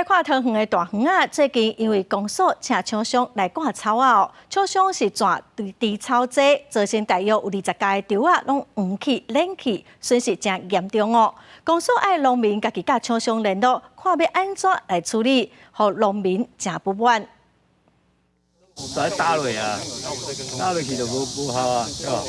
看桃園的大園仔，最近因為公所請廠商來割草仔，廠商是湠除草劑，造成大約有20家的稻仔攏黃去、爛去，損失誠嚴重哦。公所愛農民家己佮廠商聯絡，看欲按怎來處理，予農民誠不滿。在打落啊，打落去就無無效啊，對吧？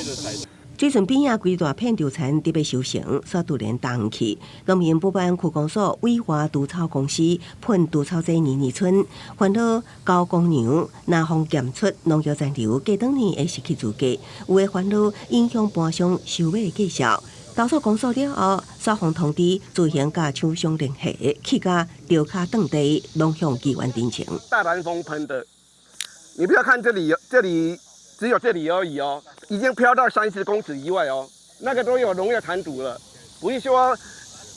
水圳邊仔規大片稻田佇欲收成，煞突然焦去。農民不滿區公所委外除草公司噴除草劑年年春，煩惱交公糧，若予檢出農藥殘留，過轉年會失去資格。有的煩惱影響盤商收買的績效。投訴公所了後，煞予通知自行佮廠商聯繫，去共稻跤斷地，攏向議員陳情。大南風噴的，你不要看這裡，這裡只有這裡而已哦，已經飄到30公尺以外哦，那個都有農藥殘毒了，不是說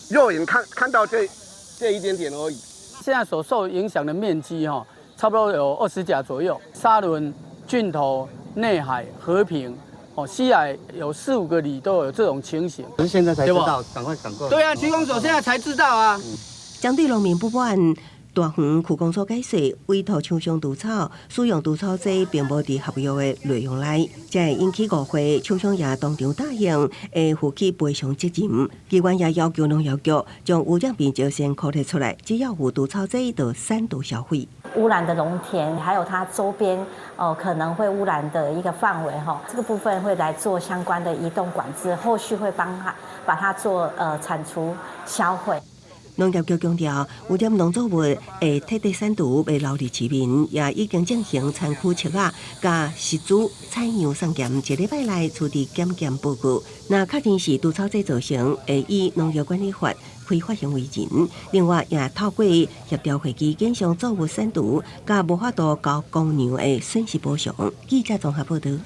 肉眼看看到這一點點而已。現在所受影響的面積哈，差不多有20甲左右，沙崙、峻頭、內海、和平，哦，西海有四五個里都有這種情形。可是現在才知道，趕快趕過。對啊，區公所現在才知道啊。針對農民不滿，大園區公所解釋，委託廠商除草，使用除草劑並無佇合約的內容內，才會引起誤會。廠商也當場答應會負起賠償責任。機關也要求農業局將污染面積先確列出來，只要有除草劑就刪除銷毀。污染的農田，還有它周邊哦可能會污染的一個範圍哈，這個部分會來做相關的移動管制，後續會幫他把它做鏟除銷毀。農業局強調，污染農作物會徹底刪除，袂留佇市面，也已經進行田區測仔，佮實主採樣送檢，一禮拜內出具檢驗報告。若確認是除草劑造成，會依農藥管理法開罰行為人。另外，也透過協調會議減少作物刪除，佮無法度交公糧的損失補償。記者綜合報導。